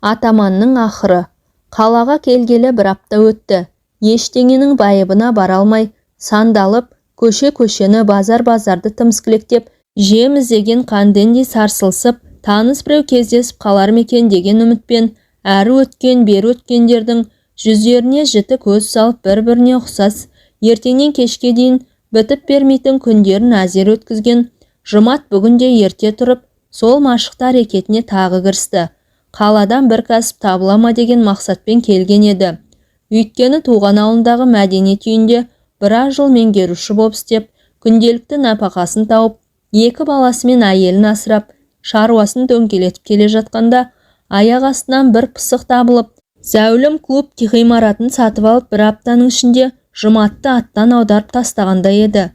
Атаманның ақыры. Қалаға келгелі бір апта өтті. Ештеңенің байыбына бара алмай, сандалып, көше-көшені, базар-базарды тіміскілеп, жем іздеген қандендей сарсылсып, таныс біреу кездесіп қалар ма екен деген үмітпен әрі өткен, бері өткендердің жүздеріне жіті көз салып, бір-біріне ұқсас ертеңнен кешке дейін бітіп бермейтін күндерін әзер өткізген Жұмат бүгін де ерте тұрып, сол машықты әрекетіне тағы кірісті. Қаладан бір кәсіп табыла ма деген мақсатпен келген еді. Өйткені туған ауылындағы мәдениет үйінде біраз жыл меңгеруші боп істеп, күнделікті нәпақасын тауып, екі баласы мен әйелін асырап, шаруасын дөңгелетіп келе жатқанда, аяқ астынан бір пысық табылып, зәулім клуб ғимаратын сатып алып, бір аптаның ішінде Жұматты аттан аударып тастағандай еді.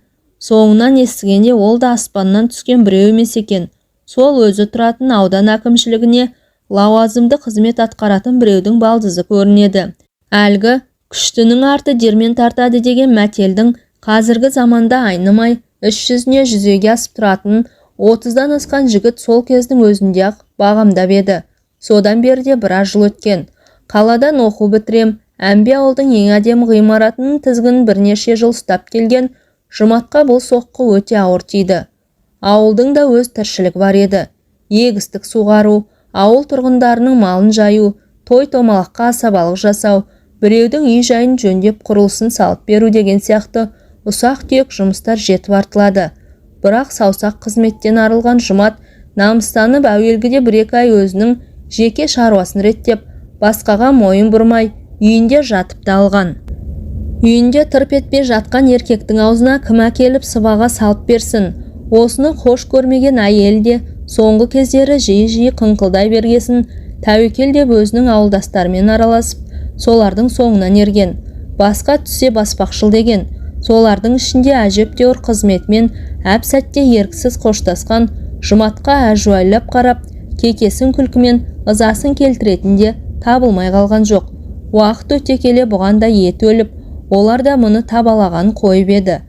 Соңынан естігенде, ол да аспаннан түскен біреу емес екен. Сол өзі тұратын аудан әкімшілігіне лауазымды қызмет атқаратын біреудің балдызы көрінеді. Әлгі күштінің арты диірмен тартады деген мәтелдің қазіргі заманда айнымай іс жүзіне жүзеге асып тұратынын 30-дан асқан жігіт сол кездің өзінде-ақ бағамдап еді. Содан бері де біраз жыл өткен. Қаладан оқу бітірем, әмбе ауылдың ең әдемі ғимаратының тізгінін бірнеше жыл ұстап келген Жұматқа бұл соққы өте ауыр тиді. Ауылдың да өз тіршілігі бар еді. Егістік суғару, ауыл тұрғындарының малын жаю, той-томалаққа асабалық жасау, біреудің үй-жайын жөндеп, құрылысын салып беру деген сияқты ұсақ-түйек жұмыстар жетіп артылады. Бірақ саусақ қызметтен арылған Жұмат намыстанып, әуелгіде бір-екі ай өзінің жеке шаруасын реттеп, басқаға мойын бұрмай, үйінде жатып та алған. Үйінде тырп етпей жатқан еркектің аузына кім әкеліп сыбаға салып берсін? Осыны хош көрмеген әйелі де соңғы кездері жиі-жиі қыңқылдай бергесін, тәуекел деп өзінің ауылдастарымен араласып, солардың соңынан ерген. Басқа түссе баспақшыл деген. Солардың ішінде әжептәуір қызметімен әп-сәтте еріксіз қоштасқан Жұматқа әжуалап қарап, кекесін күлкімен ызасын келтіретін де табылмай қалған жоқ. Уақыт өте келе бұған да еті өліп, олар да мұны табалағанын қойып еді.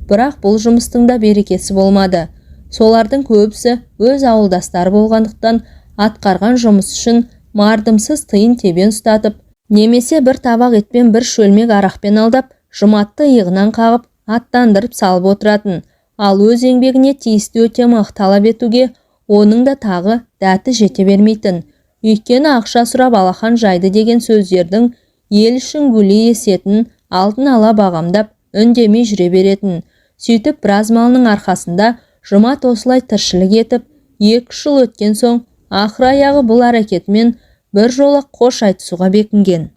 Бірақ бұл жұмыстың да берекесі болмады. Солардың көбісі өз ауылдастары болғандықтан, атқарған жұмыс үшін мардымсыз тиын-тебен ұстатып, немесе бір табақ етпен, бір шөлмек арақпен алдап, Жұматты иығынан қағып, аттандырып салып отыратын. Ал өз еңбегіне тиісті өтемақы талап етуге оның да тағы дәті жете бермейтін. Өйткені ақша сұрап алақан жайды деген сөздердің ел ішін гулей есетінін алдын ала бағамдап, үндемей жүре беретін. Сөйтіп, біраз малының арқасында Жұмат осылай тіршілік етіп, 2-үш жыл өткен соң, ақыр аяғы бұл әрекетімен бір жола қош айтысуға бекінген.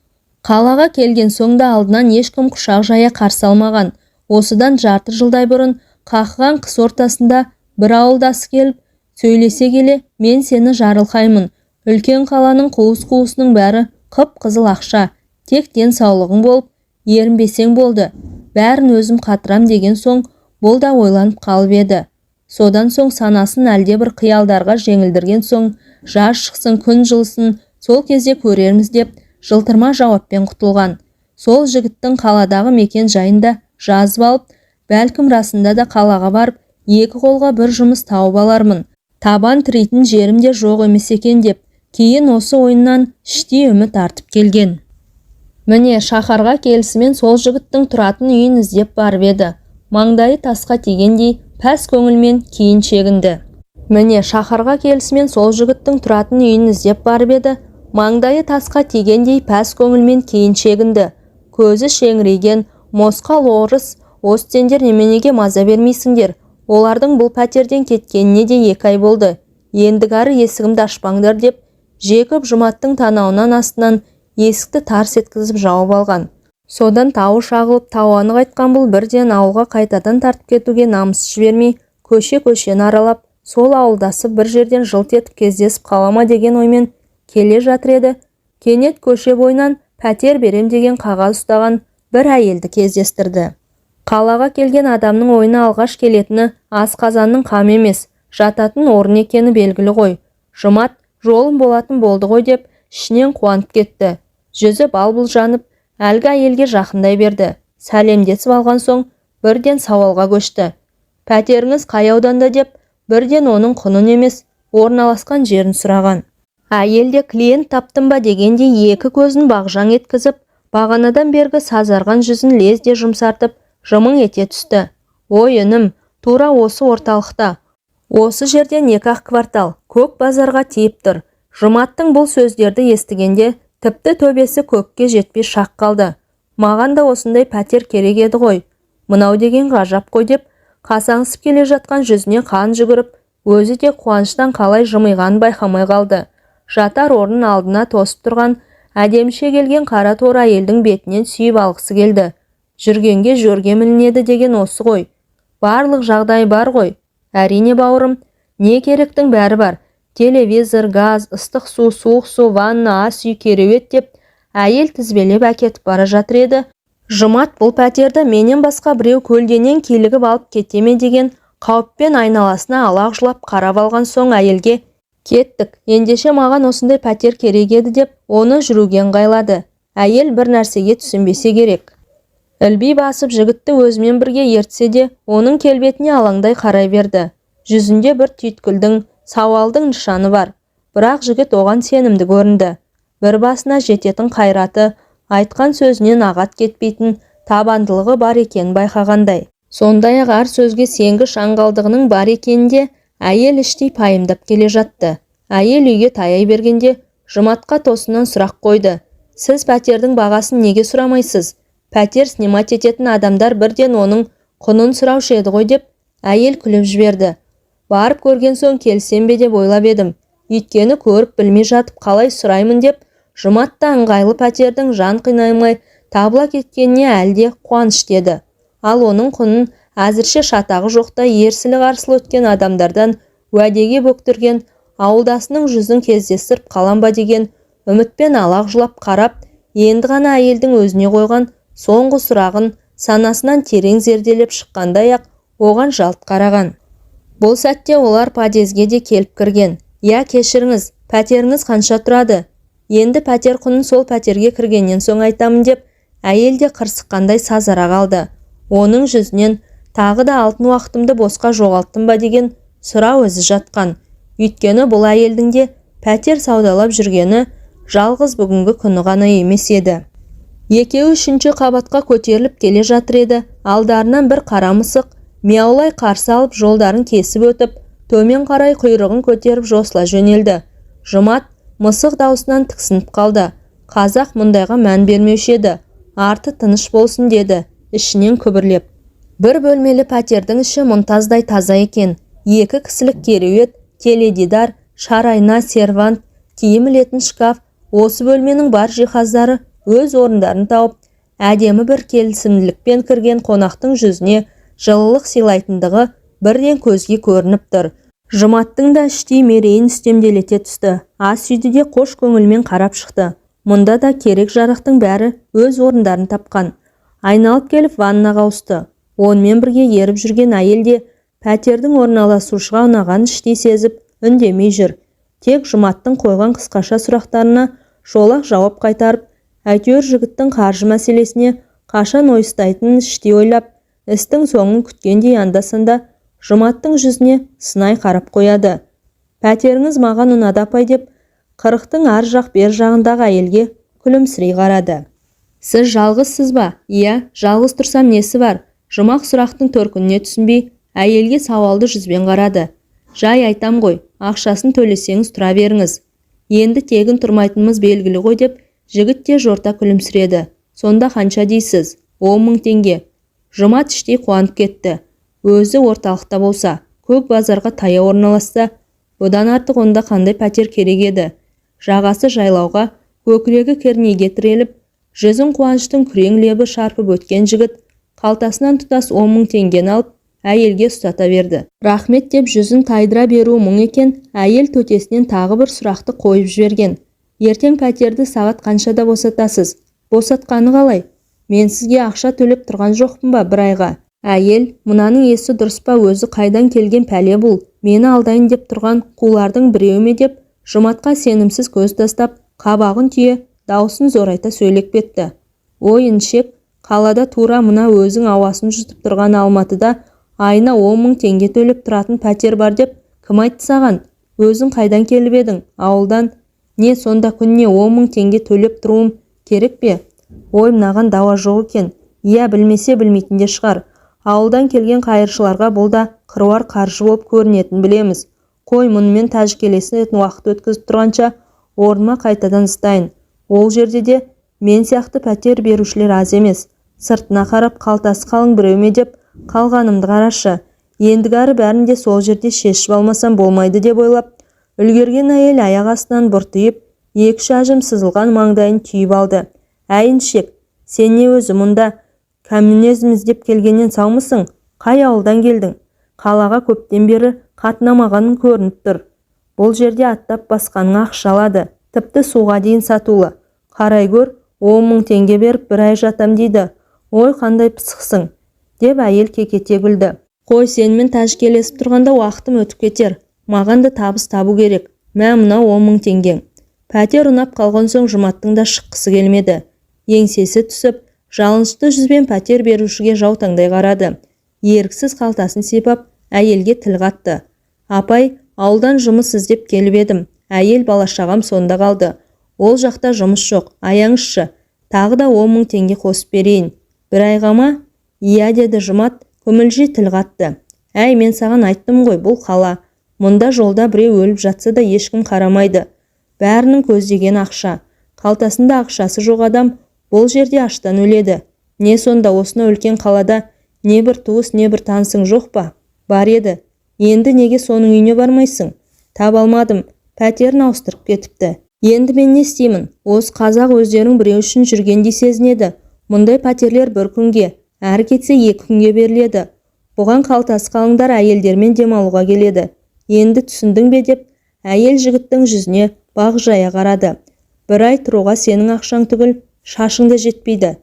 Қалаға келген соң да алдынан ешкім құшақ жая қарсы алмаған. Осыдан жарты жылдай бұрын қақыған қыс ортасында бір ауылдасы келіп, сөйлесе келе, мен сені жарылқаймын, үлкен қаланың қуыс-қуысының бәрі қып-қызыл ақша, тек денсаулығың болып, ерінбесең болды, бәрін өзім қатырам деген соң, бұл да ойланып қалып еді. Содан соң санасын әлдебір қиялдарға жеңілдірген соң, жаз шықсын, күн жылысын, сол кезде көрерміз деп жылтырма жауаппен құтылған. Сол жігіттің қаладағы мекен жайын да жазып алып, бәлкім, расында да қалаға барып, екі қолға бір жұмыс тауып алармын, табан тірейтін жерім де жоқ емес екен деп, кейін осы ойынан іштей үміт артып келген. Міне, шаһарға келісімен сол жігіттің тұратын үйін іздеп барып еді, маңдайы тасқа тигендей пәс көңілмен кейін шегінді. Міне, шаһарға келісімен сол жігіттің тұратын үйін іздеп барып еді, маңдайы тасқа тигендей пәс көңілмен кейін шегінді. Көзі шеңірейген мосқал орыс: «Осы сендер неменеге маза бермейсіңдер? Олардың бұл пәтерден кеткеніне де 2 ай болды. Ендігәрі есігімді ашпаңдар», – деп жекіп, Жұматтың танауынан астынан есікті тарс еткізіп жауып алған. Содан тауы шағылып, тауаны қайтқан бұл бірден ауылға қайтадан тартып кетуге намысы жібермей, көше-көшені аралап, сол ауылдасы бір жерден жылт етіп кездесіп қала ма деген оймен келе жатыр еді, кенет көше бойынан пәтер берем деген қағаз ұстаған бір әйелді кездестірді. Қалаға келген адамның ойына алғаш келетіні асқазанның қамы емес, жататын орын екені белгілі ғой. Жұмат жолым болатын болды ғой деп ішінен қуанып кетті. Жүзі бал-бұл жанып, әлгі әйелге жақындай берді. Сәлемдесіп алған соң, бірден сауалға көшті. Пәтеріңіз қай ауданда деп, бірден оның құнын емес, орналасқан жерін сұраған. Әйел де клиент таптым ба дегендей екі көзін бағжаң еткізіп, бағанадан бергі сазарған жүзін лезде жұмсартып, жымың ете түсті. Ой, інім, тура осы орталықта. Осы жерден екі-ақ квартал, көк базарға тиіп тұр. Жұматтың бұл сөздерді естігенде тіпті төбесі көкке жетпей шақ қалды. Маған да осындай пәтер керек еді ғой. Мынау деген ғажап қой деп, қасаңсып келе жатқан жүзіне қан жүгіріп, өзі де қуаныштан қалай жымиғанын байқамай қалды. Жатар орнын алдына тосып тұрған әдеміше келген қара торы әйелдің бетінен сүйіп алғысы келді. Жүргенге жөргем ілінеді деген осы ғой. Барлық жағдай бар ғой. Әрине, бауырым, не керектің бәрі бар. Телевизор, газ, ыстық су, суық су, ванна, ас үй, кереует деп әйел тізбелеп әкетіп бара жатыр еді. Жұмат бұл пәтерді менен басқа біреу көлденең килігіп алып кете ме деген қауіппен айналасына алақ-жұлақ қарап алған соң әйелге кеттік, ендеше маған осындай пәтер керек еді деп оны жүруге ыңғайлады. Әйел бір нәрсеге түсінбесе керек. Ілби басып жігітті өзімен бірге ертсе де, оның келбетіне алаңдай қарай берді. Жүзінде бір түйткілдің, сауалдың нышаны бар. Бірақ жігіт оған сенімді көрінді. Бір басына жететін қайраты, айтқан сөзінен ағат кетпейтін табандылығы бар екенін байқағандай. Сондай-ақ әр сөзге сенгіш аңғалдығының бар екенін де әйел іштей пайымдап келе жатты. Әйел үйге таяй бергенде Жұматқа тосыннан сұрақ қойды. Сіз пәтердің бағасын неге сұрамайсыз? Пәтер снимать ететін адамдар бірден оның құнын сұраушы еді ғой деп әйел күліп жіберді. Барып көрген соң келсем бе деп ойлап едім. Өйткені көріп білмей жатып қалай сұраймын деп Жұмат та ыңғайлы пәтердің жан қинамай табыла кеткеніне әлі де қуанышты еді. Ал оның құнын әзірше шатағы жоқта ерсілі-қарсылы өткен адамдардан уәдеге бөктірген ауылдасының жүзін кездестіріп қалам ба деген үмітпен алақ-жұлақ қарап, енді ғана әйелдің өзіне қойған соңғы сұрағын санасынан терең зерделеп шыққандай-ақ оған жалт қараған. Бұл сәтте олар подъезге де келіп кірген. Иә, кешіріңіз, пәтеріңіз қанша тұрады? Енді пәтер құнын сол пәтерге кіргеннен соң айтамын деп, әйел де қырсыққандай сазара қалды. Оның жүзінен тағы да алтын уақытымды босқа жоғалттым ба деген сұрау ізі жатқан. Өйткені бұл әйелдің де пәтер саудалап жүргені жалғыз бүгінгі күні ғана емес еді. Екеуі үшінші қабатқа көтеріліп келе жатыр еді, алдарынан бір қара мысық мияулай қарсы алып, жолдарын кесіп өтіп, төмен қарай құйрығын көтеріп жосыла жөнелді. Жұмат мысық даусынан тіксініп қалды. Қазақ мұндайға мән бермеуші еді. Арты тыныш болсын деді ішінен күбірлеп. Бір бөлмелі пәтердің іші мұнтаздай таза екен. Екі кісілік кереует, теледидар, шар айна, сервант, киім ілетін шкаф, осы бөлменің бар жиһаздары өз орындарын тауып, әдемі бір келісімділікпен кірген қонақтың жүзіне жылылық сыйлайтындығы бірден көзге көрініп тұр. Жұматтың да іштей мерейін үстемделете түсті. Ас үйді де қош көңілмен қарап шықты. Мұнда да керек-жарақтың бәрі өз орындарын тапқан. Айналып келіп ваннаға ауысты. Онымен бірге еріп жүрген әйел де пәтердің орналасушыға ұнағанын іштей сезіп, үндемей жүр. Тек Жұматтың қойған қысқаша сұрақтарына шолақ жауап қайтарып, әйтеуір жігіттің қаржы мәселесіне қашан ойыстайтынын іштей ойлап, істің соңын күткендей анда-санда Жұматтың жүзіне сынай қарап қояды. Пәтеріңіз маған ұнады, апай деп, қырықтың ар жақ бер жағындағы әйелге күлімсірей қарады. Сіз жалғызсыз ба? Иә, жалғыз тұрсам несі бар? Жұмақ сұрақтың төркініне түсінбей, әйелге сауалды жүзбен қарады. Жай айтам ғой, ақшасын төлесеңіз тұра беріңіз. Енді тегін тұрмайтынымыз белгілі ғой деп, жігіт те жорта күлімсіреді. Сонда қанша дейсіз? 10 000 теңге. Жұмат іштей қуанып кетті. Өзі орталықта болса, көк базарға таяу орналасса, бұдан артық онда қандай пәтер керек еді? Жағасы жайлауға, көкірегі кернейге тіреліп, жүзін қуаныштың күрең лебі шарпып өткен жігіт қалтасынан тұтас 10 000 теңгені алып, әйелге ұстата берді. Рахмет деп жүзін тайдыра беруі мұң екен, әйел төтесінен тағы бір сұрақты қойып жіберген. Ертең пәтерді сағат қаншада босатасыз? Босатқаны қалай? Мен сізге ақша төлеп тұрған жоқпын ба бір айға? Әйел, мынаның есі дұрыс па, өзі қайдан келген пәле бұл, мені алдайын деп тұрған қулардың біреуі ме деп, Жұматқа сенімсіз көз тастап, қабағын түйе, даусын зорайта сөйлеп кетті. Ой, інішек, қалада тура мына өзің ауасын жұтып тұрған Алматыда айына 10 000 теңге төлеп тұратын пәтер бар деп кім айтты саған? Өзің қайдан келіп едің? Ауылдан. Не, сонда күніне 10 000 теңге төлеп тұруым керек пе? Ой, мынаған дауа жоқ екен. Иә, білмесе білмейтін де шығар. Ауылдан келген қайыршыларға бұл да қыруар қаржы болып көрінетінін білеміз. Қой, мұнымен тәжікелесіп уақыт өткізіп тұрғанша, орныма қайтадан зытайын. Ол жерде де мен сияқты пәтер берушілер аз емес. Сыртына қарап қалтасы қалың біреу ме деп қалғанымды қарашы. Ендігәрі бәрін де сол жерде шешіп алмасам болмайды деп ойлап үлгерген әйел аяқ астынан бұртиып, екі-үш әжім сызылған маңдайын түйіп алды. Әй, інішек, сен не өзі мұнда коммунизм іздеп келгеннен саумысың? Қай ауылдан келдің? Қалаға көптен бері қатынамағаның көрініп тұр. Бұл жерде аттап басқаныңа ақша алады. Тіпті суға дейін сатулы. Қарай гөр, 10 000 теңге беріп бір ай жатам дейді. Ой, қандай пысықсың, деп әйел кекете күлді. Қой, сенімен тәжікелесіп тұрғанда уақытым өтіп кетер. Маған да табыс табу керек. Мә, мынау 10 000 теңгең. Пәтер ұнап қалған соң Жұматтың да шыққысы келмеді. Еңсесі түсіп, жалынышты жүзбен пәтер берушіге жаутаңдай қарады. Еріксіз қалтасын сипап, әйелге тіл қатты. Апай, ауылдан жұмыс іздеп келіп едім. Әйел, бала-шағам сонда қалды. Ол жақта жұмыс жоқ. Аяңызшы, тағы да 10 000 теңге қосып берейін. Бір айға ма? Иә, деді Жұмат, күмілжи тіл қатты. Әй, мен саған айттым ғой, бұл қала. Мұнда жолда біреу өліп жатса да ешкім қарамайды. Бәрінің көздегені ақша. Қалтасында ақшасы жоқ адам бұл жерде аштан өледі. Не, сонда осынау үлкен қалада не бір туыс, не бір танысың жоқ па? Бар еді. Енді неге соның үйіне бармайсың? Таба алмадым. Пәтерін ауыстырып кетіпті. Енді мен не істеймін? Осы қазақ өздерінің біреу үшін жүргендей сезінеді. Мұндай пәтерлер бір күнге, әрі кетсе 2 күнге беріледі. Бұған қалтасы қалыңдар әйелдермен демалуға келеді. Енді түсіндің бе, деп әйел жігіттің жүзіне бағжая қарады. Бір ай тұруға сенің ақшаң түгіл, шашың да жетпейді.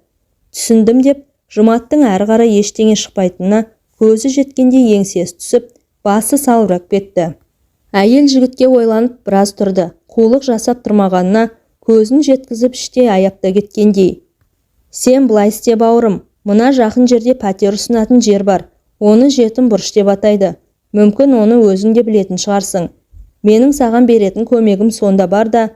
Түсіндім, деп Жұматтың әрі қарай ештеңе шықпайтынына көзі жеткендей еңсесі түсіп, басы салбырап кетті. Әйел жігітке ойланып біраз тұрды. Қулық жасап тұрмағанына көзін жеткізіп, іштей аяп та кеткендей. Сен былай істе, бауырым. Мына жақын жерде пәтер ұсынатын жер бар. Оны жетім бұрыш деп атайды. Мүмкін, оны өзің де білетін шығарсың. Менің саған беретін көмегім сонда бар да,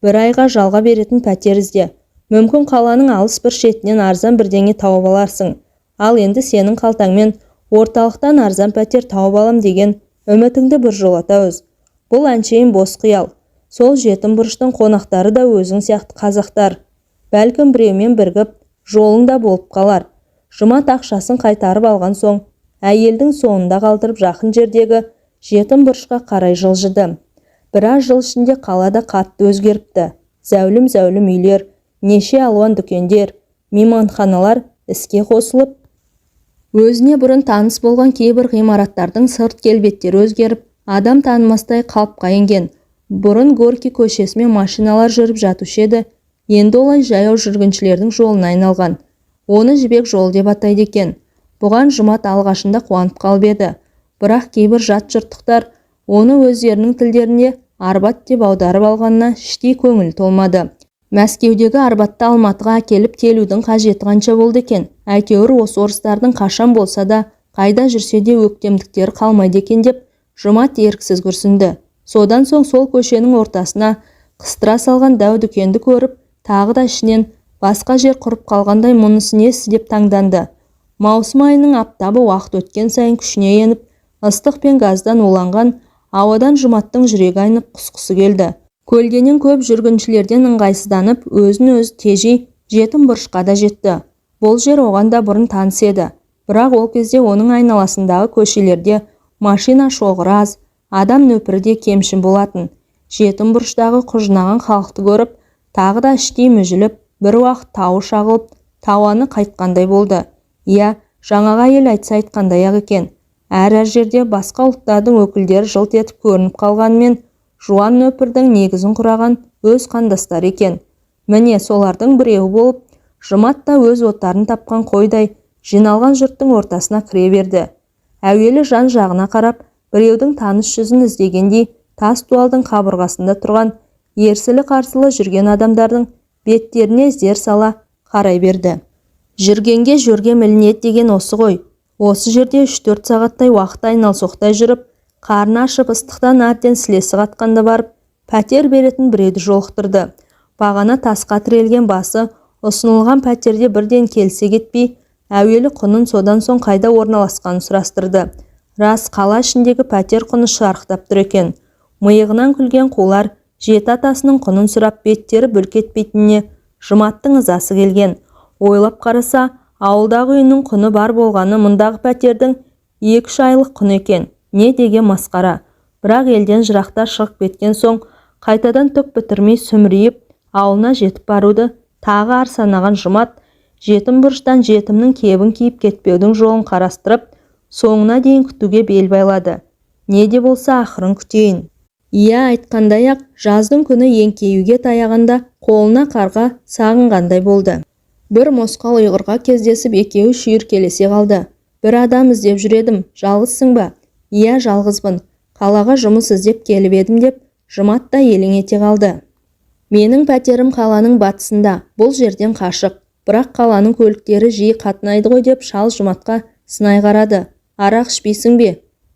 бір айға жалға беретін пәтер ізде. Мүмкін, қаланың алыс бір шетінен арзан бірдеңе тауып аларсың. Ал енді сенің қалтаңмен орталықтан арзан пәтер тауып алам деген үмітіңді біржолата үз. Бұл әншейін бос қиял. Сол жетім бұрыштың қонақтары да өзің сияқты қазақтар. Бәлкім, біреумен бірігіп, жолың да болып қалар. Жұмат ақшасын қайтарып алған соң, әйелдің соңында қалдырып, жақын жердегі жетім бұрышқа қарай жылжыды. Біраз жыл ішінде қалада қатты өзгеріпті. Зәулім-зәулім үйлер, неше алуан дүкендер, мейманханалар іске қосылып, өзіне бұрын таныс болған кейбір ғимараттардың сырт келбеттері өзгеріп, адам танымастай қалыпқа енген. Бұрын Горький көшесімен машиналар жүріп жатушы еді, енді олай жаяу жүргіншілердің жолына айналған. Оны жібек жолы деп атайды екен. Бұған Жұмат алғашында қуанып қалып еді. Бірақ кейбір жат жұрттықтар оны өздерінің тілдерінде Арбат деп аударып алғанына іштей көңілі толмады. Мәскеудегі Арбатты Алматыға әкеліп келудің қажеті қанша болды екен? Әйтеуір осы орыстардың қашан болса да, қайда жүрсе де өктемдіктері қалмайды екен деп Жұмат еріксіз күрсінді. Содан соң сол көшенің ортасына қыстыра салған дәу дүкенді көріп, тағы да ішінен басқа жер құрып қалғандай мұнысы несі деп таңданды. Маусым айының аптабы уақыт өткен сайын күшіне еніп, ыстық пен газдан уланған ауадан Жұматтың жүрегі айнып, құсқысы келді. Көлденең көп жүргіншілерден ыңғайсызданып, өзін өзі тежей жетім бұрышқа да жетті. Бұл жер оған да бұрын таныс еді. Бірақ ол кезде оның айналасындағы көшелерде машина шоғыры аз, адам нөпірі де кемшін болатын. Жетім бұрыштағы құжынаған халықты көріп, тағы да іштей мүжіліп, бір уақыт тауы шағылып, тауаны қайтқандай болды. Иә, жаңағы әйел айтса айтқандай-ақ екен. Әр-әр жерде басқа ұлттардың өкілдері жылт етіп көрініп қалғанымен, жуан нөпірдің негізін құраған өз қандастары екен. Міне, солардың біреуі болып, Жұмат та өз отарын тапқан қойдай жиналған жұрттың ортасына кіре берді. Әуелі жан-жағына қарап, біреудің таныс жүзін іздегендей тас дуалдың қабырғасында тұрған ерсілі-қарсылы жүрген адамдардың беттеріне зер сала қарай берді. Жүргенге жөргем ілінеді деген осы ғой. Осы жерде 3-4 сағаттай уақыт айналсоқтай жүріп, қарны ашып, ыстықтан әбден сілесі қатқанда барып, Пәтер беретін біреуді жолықтырды. Бағана тасқа тірелген басы ұсынылған пәтерде бірден келісе кетпей, әуелі құнын, содан соң қайда орналасқанын сұрастырды. Рас, қала ішіндегі пәтер құны шарықтап тұр екен. Миығынан күлген қулар жеті атасының құнын сұрап беттері бүлк етпейтініне Жұматтың ызасы келген. Ойлап қараса, ауылдағы үйінің құны бар болғаны мұндағы пәтердің 2-3 айлық құны екен. Не деген масқара! Бірақ елден жырақта шығып кеткен соң қайтадан түк бітірмей сүмірейіп ауылына жетіп баруды тағы ар санаған Жұмат жетім бұрыштан жетімнің кебін киіп кетпеудің жолын қарастырып, соңына дейін күтуге бел байлады. Не де болса ақырын күтейін. Иә, айтқандай-ақ, жаздың күні еңкеюге таяғанда қолына қарға сағынғандай болды. Бір мосқал ұйғырға кездесіп, екеуі шүйіркелесе қалды. Бір адам іздеп жүр едім, жалғызсың ба? Иә, жалғызбын. Қалаға жұмыс іздеп келіп едім, деп Жұмат та елең ете қалды. Менің пәтерім қаланың батысында, бұл жерден қашық. Бірақ қаланың көліктері жиі қатынайды ғой, деп шал Жұматқа сынай қарады. Арақ ішпейсің бе?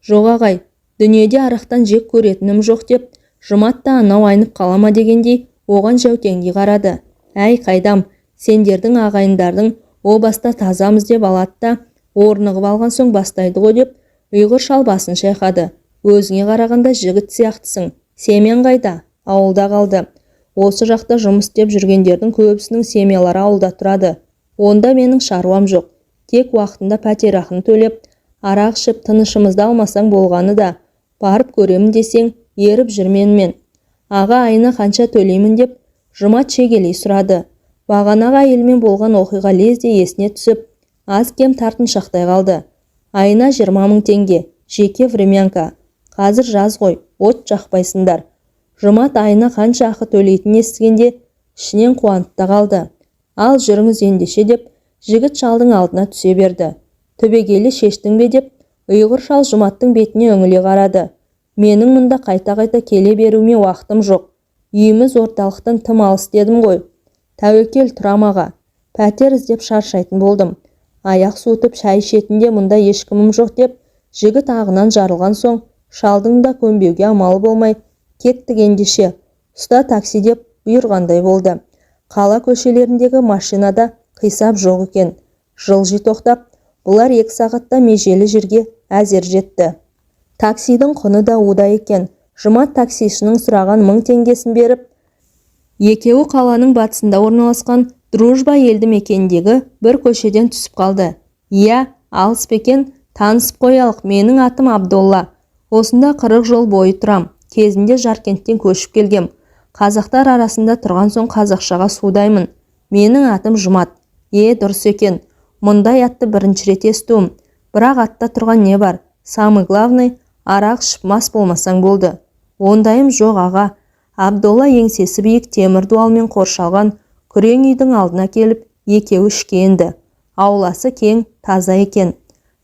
Жоқ, ағай, дүниеде арақтан жек көретінім жоқ, деп Жұмат та анау айнып қала ма дегендей оған жәутеңдей қарады. Әй, қайдам, сендердің ағайындардың о баста тазамыз деп алады да, орнығып алған соң бастайды ғой, деп ұйғыр шал басын шайқады. Өзіңе қарағанда жігіт сияқтысың. Семьяң қайда? Ауылда қалды. Осы жақта жұмыс істеп жүргендердің көбісінің семьялары ауылда тұрады. Онда менің шаруам жоқ. Тек уақытында пәтерақыны төлеп, арақ ішіп тынышымызды алмасаң болғаны да. Барып көремін десең, еріп жүр менімен. Аға, айына қанша төлеймін, деп Жұмат шегелей сұрады. Бағанағы әйелмен болған оқиға лезде есіне түсіп, аз-кем тартыншақтай қалды. Айына 20 000 теңге, жеке времянка. Қазір жаз ғой, от жақпайсыңдар. Жұмат айына қанша ақы төлейтінін естігенде ішінен қуанып та қалды. Ал жүріңіз ендеше, деп жігіт шалдың алдына түсе берді. Түбегейлі шештің бе, деп ұйғыр шал Жұматтың бетіне үңіле қарады. Менің мұнда қайта-қайта келе беруіме уақытым жоқ. Үйіміз орталықтан тым алыс дедім ғой. Тәуекел, тұрам аға. Пәтер іздеп шаршайтын болдым. Аяқ суытып шай ішетін де мұнда ешкімім жоқ, деп жігіт ағынан жарылған соң шалдың да көнбеуге амалы болмай, кеттік ендеше, ұста такси, деп бұйырғандай болды. Қала көшелеріндегі машинада қисап жоқ екен. Жылжи тоқтап, бұлар 2 сағатта межелі жерге әзер жетті. Таксидің құны да удай екен. Жұмат таксишінің сұраған 1000 теңгесін беріп, екеуі қаланың батысында орналасқан Дружба елді мекеніндегі бір көшеден түсіп қалды. Иә, алыс па екен, танысып қоялық, менің атым Абдолла. Осында 40 жыл бойы тұрам. Кезінде Жаркенттен көшіп келгем. Қазақтар арасында тұрған соң қазақшаға судаймын. Менің атым Жұмат. Е, дұрыс екен. Мұндай атты бірінші рет естуім. Бірақ атта тұрған не бар? Самый главный, арақ ішіп мас болмасаң болды. Ондайым жоқ, аға. Абдолла еңсесі биік темір дуалмен қоршалған күрең үйдің алдына келіп, екеуі ішке енді. Ауласы кең, таза екен.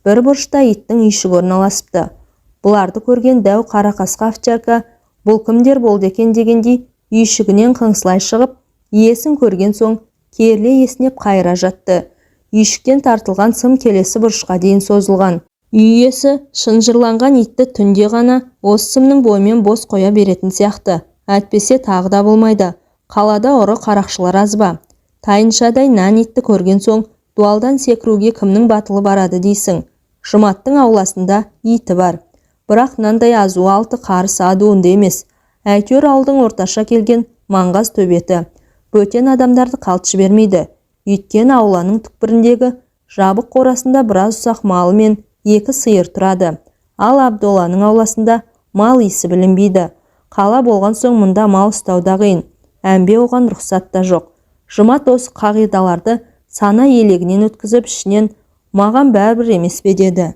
Бір бұрышта иттің үйшігі орналасыпты. Бұларды көрген дәу қара қасқа овчарка бұл кімдер болды екен дегендей үйшігінен қыңсылай шығып, иесін көрген соң керіле есінеп қайыра жатты. Үйшіктен тартылған сым келесі бұрышқа дейін созылған. Үй иесі шынжырланған итті түнде ғана осы сымның бойымен бос қоя беретін сияқты. Әйтпесе тағы да болмайды. Қалада ұры қарақшылар аз ба? Тайыншадай нән итті көрген соң дуалдан секіруге кімнің батылы барады дейсің. Жұматтың ауласында иті бар. Бірақ мынандай азуы 6 қарыс адуынды емес. Әйтеуір ауылдың орташа келген маңғаз төбеті. Бөтен адамдарды қалт жібермейді. Өйткені ауланың түкпіріндегі жабық қорасында біраз ұсақ малы мен 2 сиыр тұрады. Ал Абдолланың ауласында мал иісі білінбейді. Қала болған соң мұнда мал ұстау да қиын. Әмбе оған рұқсат та жоқ. Жұмат осы қағидаларды сана елегінен өткізіп, ішінен маған бәрібір емес пе деді.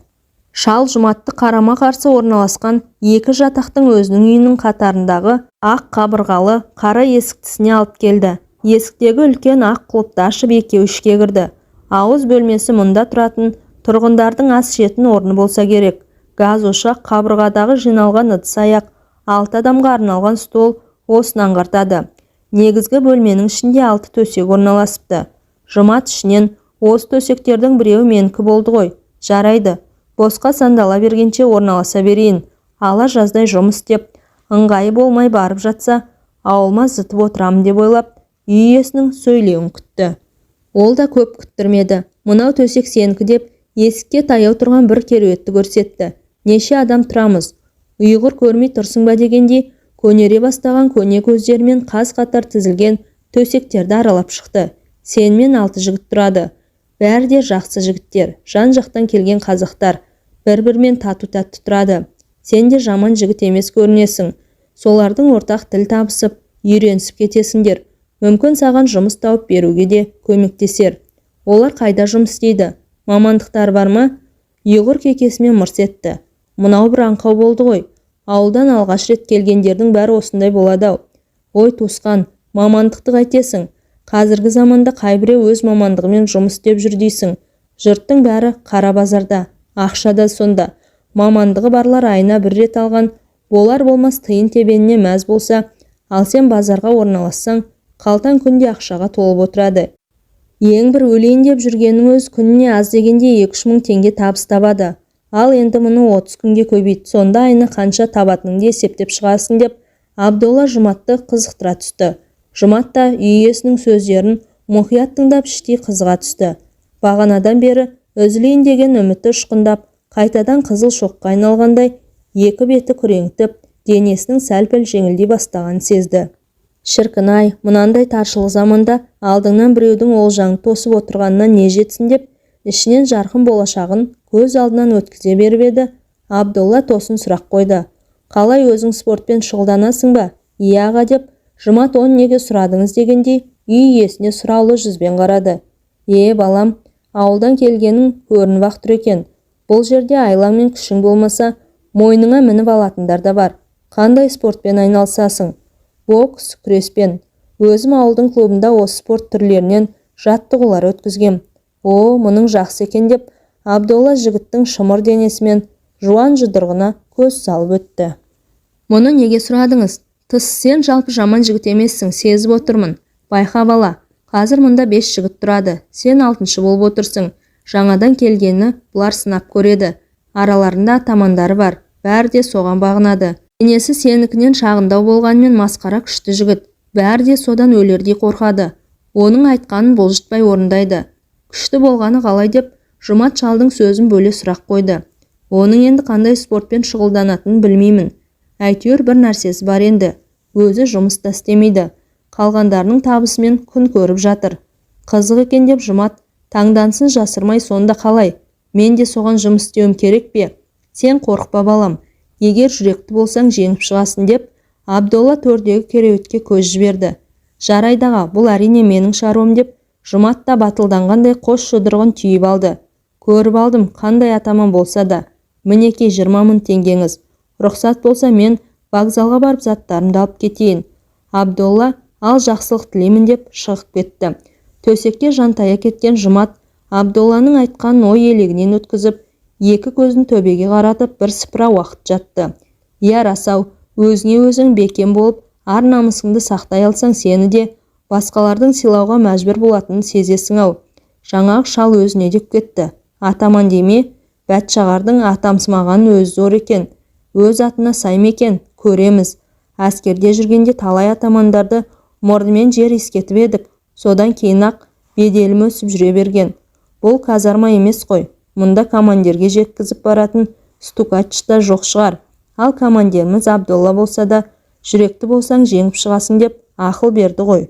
Шал Жұматты қарама-қарсы орналасқан 2 жатақтың өзінің үйінің қатарындағы ақ қабырғалы қара есіктісіне алып келді. Есіктегі үлкен ақ құлыпты ашып, екеуі ішке кірді. Ауыз бөлмесі мұнда тұратын тұрғындардың ас ішетін орны болса керек. Газ ошақ, қабырғадағы жиналған ыдыс-аяқ, 6 адамға арналған стол осыны аңғартады. Негізгі бөлменің ішінде 6 төсек орналасыпты. Жұмат ішінен осы төсектердің біреуі менікі болды ғой. Жарайды, босқа сандала бергенше орналаса берейін. Ала жаздай жұмыс істеп, Ыңғайы болмай барып жатса, ауылыма зытып отырамын деп ойлап, үй иесінің сөйлеуін күтті. Ол да көп күттірмеді. Мынау төсек сенікі деп, есікке таяу тұрған бір кереуетті көрсетті. Неше адам тұрамыз? Ұйғыр көрмей тұрсың ба дегендей, көнере бастаған көне көздерімен қаз-қатар тізілген төсектерді аралап шықты. Сенімен 6 жігіт тұрады. Бәрі де жақсы жігіттер, жан-жақтан келген қазақтар. Бір-бірімен тату-тәтті тұрады. Сен де жаман жігіт емес көрінесің. Солардың ортақ тіл табысып, үйренісіп кетесіңдер. Мүмкін саған жұмыс тауып беруге де көмектесер. Олар қайда жұмыс істейді? Мамандықтары бар ма? Ұйғыр кекесімен мырс етті. Мынау бір аңқау болды ғой. Ауылдан алғаш рет келгендердің бәрі осындай болады-ау. Ой, туысқан, мамандықты қайтесің? Қазіргі заманда қайбіреу өз мамандығымен жұмыс істеп жүр дейсің. Жұрттың бәрі қара базарда, ақша да сонда. Мамандығы барлар айына бір рет алған болар-болмас тиын-тебеніне мәз болса, ал сен базарға орналассаң, қалтаң күнде ақшаға толып отырады. Ең бір өлейін деп жүргеннің өз күніне аз дегенде 2-3 мың теңге табыс табады. Ал енді мұны 30 күнге көбейт, сонда айына қанша табатыныңды есептеп шығасың деп Абдолла Жұматты қызықтыра түсті. Жұмат та үй иесінің сөздерін мұқият тыңдап іштей қызыға түсті. Бағанадан бері үзілейін деген үміті ұшқындап, қайтадан қызыл шоққа айналғандай екі беті күреңітіп, денесінің сәл-пәл жеңілдей бастағанын сезді. Шіркін-ай, мынандай таршылық заманда алдыңнан біреудің олжаңды тосып отырғанына не жетсін деп, ішінен жарқын болашағын көз алдынан өткізе беріп еді, Абдолла тосын сұрақ қойды. Қалай, өзің спортпен шұғылданасың ба? Иә, аға деп, Жұмат оны неге сұрадыңыз дегендей, үй иесіне сұраулы жүзбен қарады. Е, балам, ауылдан келгенің көрініп-ақ тұр екен. Бұл жерде айлаң мен күшің болмаса, мойныңа мініп алатындар да бар. Қандай спортпен айналысасың? Бокс, күреспен. Өзім ауылдың клубында осы спорт түрлерінен жаттығулар өткізгем. О, мұның жақсы екен деп, Абдолла жігіттің шымыр денесімен жуан жұдырығына көз салып өтті. Мұны неге сұрадыңыз? Тыс, сен жалпы жаман жігіт емессің, сезіп отырмын. Байқа бала, қазір мұнда 5 жігіт тұрады, сен 6-шы болып отырсың. Жаңадан келгені бұлар сынап көреді. Араларында атамандары бар, бәрі де соған бағынады. Денесі сенікінен шағындау болғанымен масқара күшті жігіт. Бәрі де содан өлердей қорқады. Оның айтқанын бұлжытпай орындайды. Күшті болғаны қалай деп, Жұмат шалдың сөзін бөле сұрақ қойды. Оның енді қандай спортпен шұғылданатынын білмеймін. Әйтеуір бір нәрсесі бар енді. Өзі жұмыс та істемейді. Қалғандарының табысымен күн көріп жатыр. Қызық екен деп Жұмат таңданысын жасырмай, сонда қалай? Мен де соған жұмыс істеуім керек пе? Сен қорықпа балам. Егер жүректі болсаң жеңіп шығасың деп, Абдолла төрдегі кереуетке көз жіберді. Жарайды аға, бұл әрине менің шаруам деп, Жұмат та батылданғандай қос жұдырығын түйіп алды. Көріп алдым, қандай атаман болса да. Мінекей 20 мың теңгеңіз. Рұқсат болса, мен вокзалға барып заттарымды алып кетейін. Абдолла ал жақсылық тілеймін деп шығып кетті. Төсекке жантая кеткен Жұмат Абдолланың айтқанын ой елегінен өткізіп, екі көзін төбеге қаратып бір сыпыра уақыт жатты. Иә, рас-ау, өзіңе өзің бекем болып, ар намысыңды сақтай алсаң, сені де басқалардың сыйлауға мәжбүр болатынын сезесің-ау. Жаңағы шал өзіне деп кетті. Атаман деме, бәтшағардың атамсымағанын өзі зор екен. Өз атына сай ма екен, көреміз. Әскерде жүргенде талай атамандарды мұрнымен жер иіскетіп едік. Содан кейін-ақ беделім өсіп жүре берген. Бұл казарма емес қой. Мұнда командирге жеткізіп баратын стукач та жоқ шығар. Ал командиріміз Абдолла болса да, жүректі болсаң жеңіп шығасың деп ақыл берді ғой.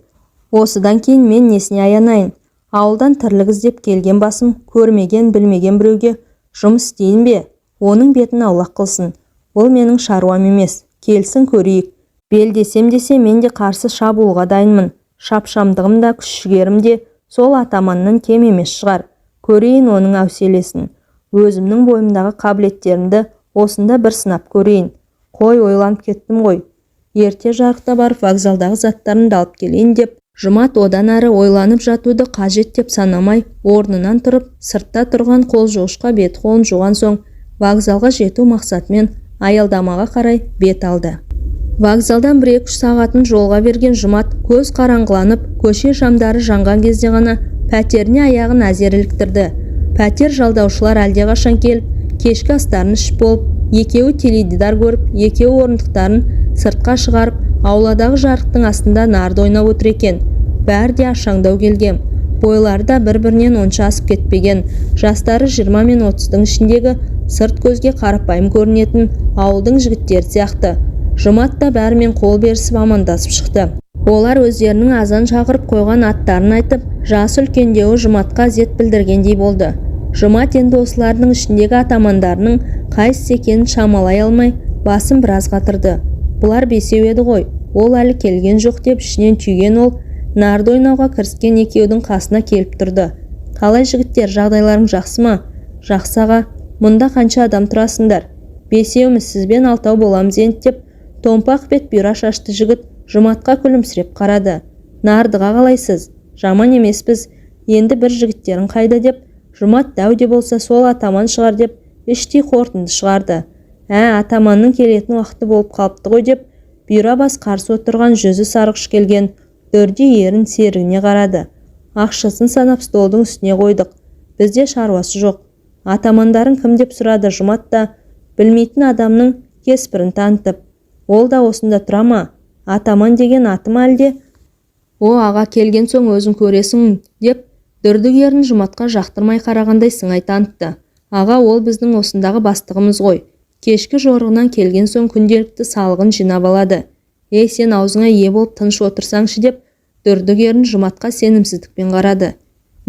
Осыдан кейін мен несіне аянайын? Ауылдан тірлік іздеп келген басым көрмеген, білмеген біреуге жұмыс істейін бе? Оның бетін аулақ қылсын. Бұл менің шаруам емес. Келсін көрейік. Белдесем десе, мен де қарсы шабуылға дайынмын. Шапшамдығым да, күш-жігерім де сол атаманнан кем емес шығар. Көрейін оның әуселесін. Өзімнің бойымдағы қабілеттерімді осында бір сынап көрейін. Қой, ойланып кеттім ғой. Ерте жарықта барып вокзалдағы заттарымды алып келейін деп, Жұмат одан әрі ойланып жатуды қажет деп санамай, орнынан тұрып, сыртта тұрған қол жуғышқа бет қолын жуған соң, вокзалға жету мақсатымен аялдамаға қарай бет алды. Вокзалдан 1-2 сағатын жолға берген Жұмат көз қараңғыланып, көше шамдары жанған кезде ғана пәтеріне аяғын әзер іліктірді. Пәтер жалдаушылар әлдеқашан келіп, кешкі астарын ішіп болып, екеуі теледидар көріп, екеуі орындықтарын Сыртқа шығарып, ауладағы жарықтың астында нарды ойнап отыр екен. Бәрі де ашаңдау келген. Бойлары да бір-бірінен онша асып кетпеген. Жастары 20 мен 30-дың ішіндегі, сырт көзге қарапайым көрінетін ауылдың жігіттері сияқты. Жұмат та бәрімен қол берісіп, амандасып шықты. Олар өздерінің азан шақырып қойған аттарын айтып, жасы үлкендеуі Жұматқа ізет білдіргендей болды. Жұмат енді осылардың ішіндегі атамандарының қайсысы екенін шамалай алмай, басын біраз қатырды. Бұлар бесеу еді ғой, ол әлі келген жоқ деп ішінен түйген ол нарды ойнауға кіріскен екеудің қасына келіп тұрды. Қалай, жігіттер, жағдайларың жақсы ма? Жақсы, аға. Мұнда қанша адам тұрасыңдар? Бесеуміз, сізбен алтау боламыз енді, деп томпақ бет, бұйра шашты жігіт Жұматқа күлімсіреп қарады. Нардыға қалайсыз? Жаман емеспіз. Енді бір жігіттерің қайда? Деп Жұмат дәу де болса сол атаман шығар деп іштей қорытынды шығарды. Ә, атаманның келетін уақыты болып қалыпты ғой, деп бұйра бас қарсы отырған, жүзі сарғыш келген дүрдей ерін серігіне қарады. Ақшасын санап, столдың үстіне қойдық. Бізде шаруасы жоқ. Атамандарың кім? Деп сұрады Жұмат та білмейтін адамның кеспірін танытып. Ол да осында тұра ма? Атаман деген аты ма әлде? О, аға, келген соң өзің көресің, деп дүрдік ерін Жұматқа жақтырмай қарағандай сыңай танытты. Аға, ол біздің осындағы бастығымыз ғой. Кешкі жорығынан келген соң күнделікті салығын жинап алады. Ей, сен аузыңа ие болып, тыныш отырсаңшы, деп дүрдік ерін Жұматқа сенімсіздікпен қарады.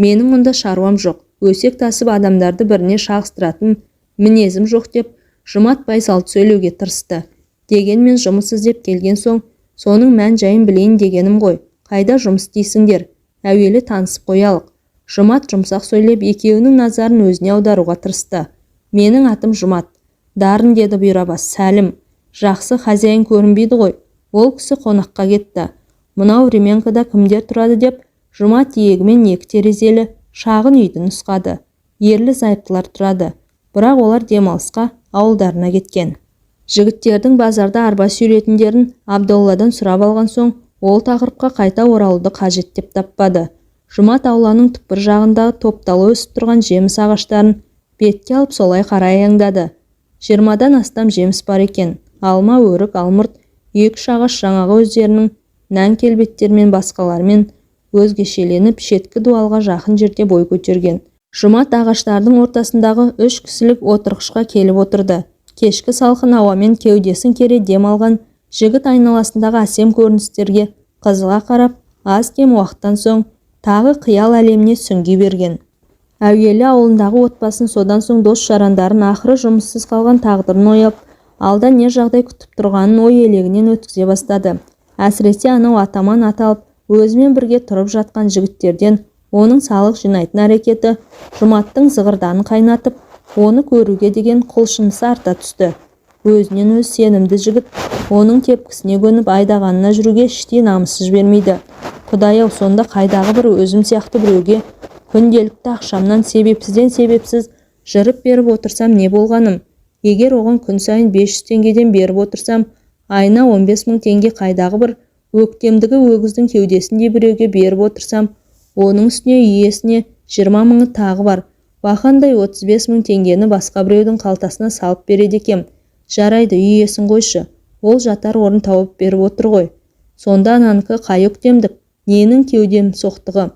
Менің мұнда шаруам жоқ. Өсек тасып, адамдарды біріне шағыстыратын мінезім жоқ, деп Жұмат байсалды сөйлеуге тырысты. Дегенмен жұмыс іздеп келген соң, соның мән-жайын білейін дегенім ғой. Қайда жұмыс істейсіңдер? Әуелі танысып қоялық. Жұмат жұмсақ сөйлеп, екеуінің назарын өзіне аударуға тырысты. Менің атым Жұмат. Дарын, деді бұйрабас. Сәлім. Жақсы. Хозяин көрінбейді ғой? Ол кісі қонаққа кетті. Мынау времянкада кімдер тұрады? Деп Жұмат иегімен екі терезелі шағын үйді нұсқады. Ерлі-зайыптылар тұрады. Бірақ олар демалысқа ауылдарына кеткен. Жігіттердің базарда арба сүйретіндерін Абдолладан сұрап алған соң, ол тақырыпқа қайта оралуды қажет деп таппады. Жұмат ауланың түкпір жағындағы топтала өсіп тұрған жеміс ағаштарын бетке алып, солай қарай аяңдады. 20-дан астам жеміс бар екен: алма, өрік, алмұрт. Екі-үш ағаш жаңағы өздерінің нән келбеттерімен басқалармен өзгешеленіп, шеткі дуалға жақын жерде бой көтерген. Жұмат ағаштардың ортасындағы үш кісілік отырғышқа келіп отырды. Кешкі салқын ауамен кеудесін кере дем алған жігіт айналасындағы әсем көріністерге қызыға қарап, аз-кем уақыттан соң тағы қиял әлеміне сүңги берген. Әуелі ауылындағы отбасын, содан соң дос-жарандарын, ақыры жұмыссыз қалған тағдырын ойлап, алда не жағдай күтіп тұрғанын ой елегінен өткізе бастады. Әсіресе анау атаман аталып, өзімен бірге тұрып жатқан жігіттерден оның салық жинайтын әрекеті Жұматтың зығырданын қайнатып, оны көруге деген құлшынысы арта түсті. Өзінен өзі сенімді жігіт оның тепкісіне көніп, айдағанына жүруге іштей намысы жібермейді. Құдай-ау, сонда қайдағы бір өзім сияқты біреуге күнделікті ақшамнан себепсізден себепсіз жырып беріп отырсам не болғаным? Егер оған күн сайын 500 теңгеден беріп отырсам, айына 15 мың теңге. Қайдағы бір өктемдігі өгіздің кеудесіндей біреуге беріп отырсам, оның үстіне үй иесіне 20 мыңы тағы бар. Бақандай 35 мың теңгені басқа біреудің қалтасына салып береді екем. Жарайды, үй иесін қойшы, ол жатар орын тауып беріп отыр ғой. Сонда ананікі қай өктемдік, ненің кеудемсоқтығы?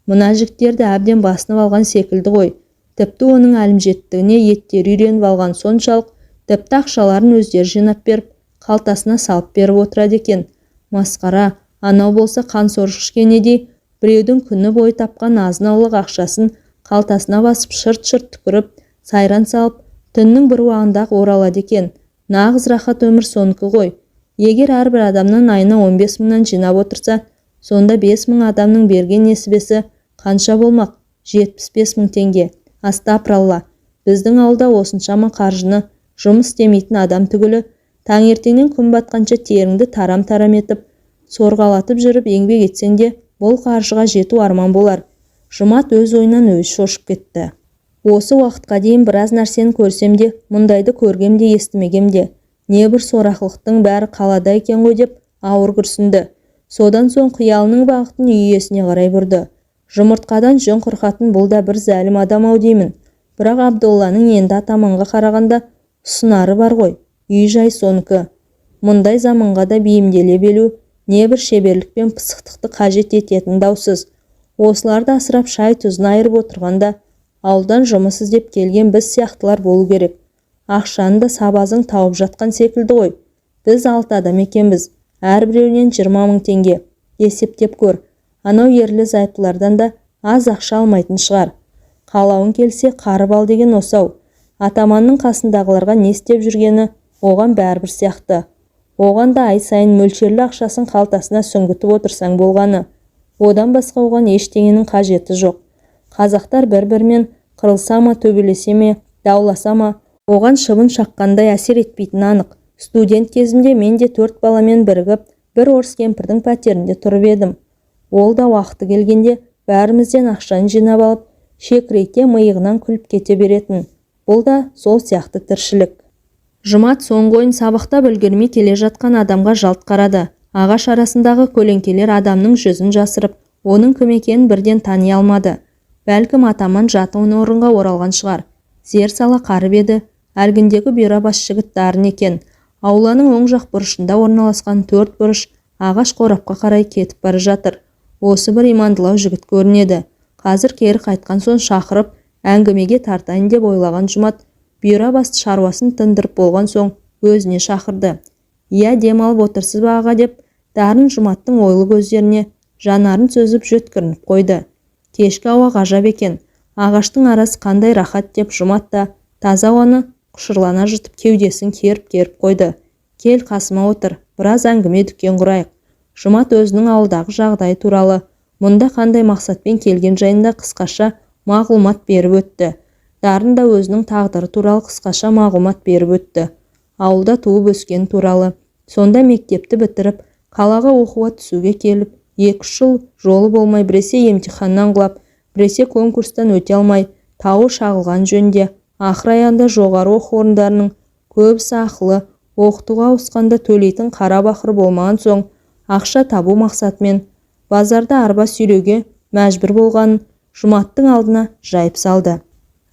Мына жігіттерді әбден басынып алған секілді ғой. Тіпті оның әлімжеттігіне еттері үйреніп алған соншалық, тіпті ақшаларын өздері жинап беріп, қалтасына салып беріп отырады екен. Масқара! Анау болса қансорғыш кенедей біреудің күні бойы тапқан азын-аулақ ақшасын қалтасына басып, шырт-шырт түкіріп, сайран салып, түннің бір уағында-ақ оралады екен. Нағыз рахат өмір сонікі ғой. Егер әрбір адамнан айына 15 мыңнан жинап отырса, сонда 5000 адамның берген несібесі қанша болмақ? 75 мың теңге. Астапыралла, біздің ауылда осыншама қаржыны жұмыс істемейтін адам түгілі, таңертеңнен күн батқанша теріңді тарам-тарам етіп, сорғалатып жүріп еңбек етсең де, бұл қаржыға жету арман болар. Жұмат өз ойынан өзі шошып кетті. Осы уақытқа дейін біраз нәрсені көрсем де, мұндайды көргем де, естімегем де. Небір сорақылықтың бәрі қалада екен ғой, деп ауыр күрсінді. Содан соң қиялының бағытын үй иесіне қарай бұрды. Жұмыртқадан жүн қырқатын бұл да бір зәлім адам-ау деймін. Бірақ Абдолланың енді атаманға қарағанда ұсынары бар ғой. Үй-жай сонікі. Мұндай заманға да бейімделе білу небір шеберлік пен пысықтықты қажет ететіні даусыз. Осыларды асырап, шай-тұзын айырып отырған да ауылдан жұмыс іздеп келген біз сияқтылар болу керек. Ақшаны да сабазың тауып жатқан секілді ғой. Біз алты адам екенбіз, әрбіреуінен 20 000 теңге. Есептеп көр, анау ерлі-зайыптылардан да аз ақша алмайтын шығар. Қалауың келсе, қарып ал деген осы-ау. Атаманның қасындағыларға не істеп жүргені оған бәрібір сияқты. Оған да ай сайын мөлшерлі ақшасын қалтасына сүңгітіп отырсаң болғаны. Одан басқа оған ештеңенің қажеті жоқ. Қазақтар бір-бірімен қырылса ма, төбелесе ме, дауласа ма, оған шыбын шаққандай әсер етпейтіні анық. Студент кезімде мен де төрт баламен бірігіп бір орыс кемпірдің пәтерінде тұрып едім. Ол да уақыты келгенде бәрімізден ақшаны жинап алып, шекірейте миығынан күліп кете беретін. Бұл да сол сияқты тіршілік. Жұмат соңғы ойын сабақтап үлгермей келе жатқан адамға жалт қарады. Ағаш арасындағы көлеңкелер адамның жүзін жасырып, оның кім екенін бірден тани алмады. Бәлкім, атаман жатын орынға оралған шығар. Зер сала қарып еді, әлгіндегі бұйра бас жігіт Дарын екен. Ауланың оң жақ бұрышында орналасқан төрт бұрыш ағаш қорапқа қарай кетіп бара жатыр. Осы бір имандылау жігіт көрінеді. Қазір кері қайтқан соң шақырып, әңгімеге тартайын деп ойлаған Жұмат бұйра басты шаруасын тындырып болған соң өзіне шақырды. «Иә, дем алып отырсыз ба, аға?» деп Дарын Жұматтың ойлы көздеріне жанарын сүзіп жөткірініп қойды. «Кешкі ауа ғажап екен, ағаштың арасы қандай рахат», деп Жұмат та таза ауаны құшырлана жұтып, кеудесін керіп-керіп қойды. «Кел, қасыма отыр, біраз әңгіме дүкен құрайық». Жұмат өзінің ауылдағы жағдайы туралы, мұнда қандай мақсатпен келген жайында қысқаша мағлұмат беріп өтті. Дарын да өзінің тағдыры туралы қысқаша мағлұмат беріп өтті. Ауылда туып өскені туралы, сонда мектепті бітіріп, қалаға оқуға түсуге келіп, 2-3 жыл жолы болмай, біресе емтиханнан құлап, біресе конкурстан өте алмай, тауы шағылған жөнінде, ақыр аяғында жоғары оқу орындарының көбісі ақылы оқытуға ауысқанда төлейтін қара бақыры болмаған соң, ақша табу мақсатымен базарда арба сүйреуге мәжбүр болғанын Жұматтың алдына жайып салды.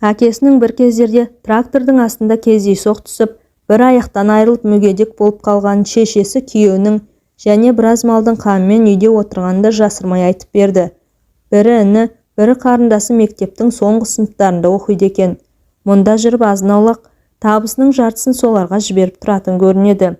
Әкесінің бір кездерде трактордың астында кездейсоқ түсіп, бір аяқтан айырылып мүгедек болып қалғанын, шешесі күйеуінің және біраз малдың қамымен үйде отырғанын да жасырмай айтып берді. Бірі іні, бірі қарындасы мектептің соңғы сыныптарында оқиды екен. Мұнда жүріп азын-аулақ табысының жартысын соларға жіберіп тұратын көрінеді.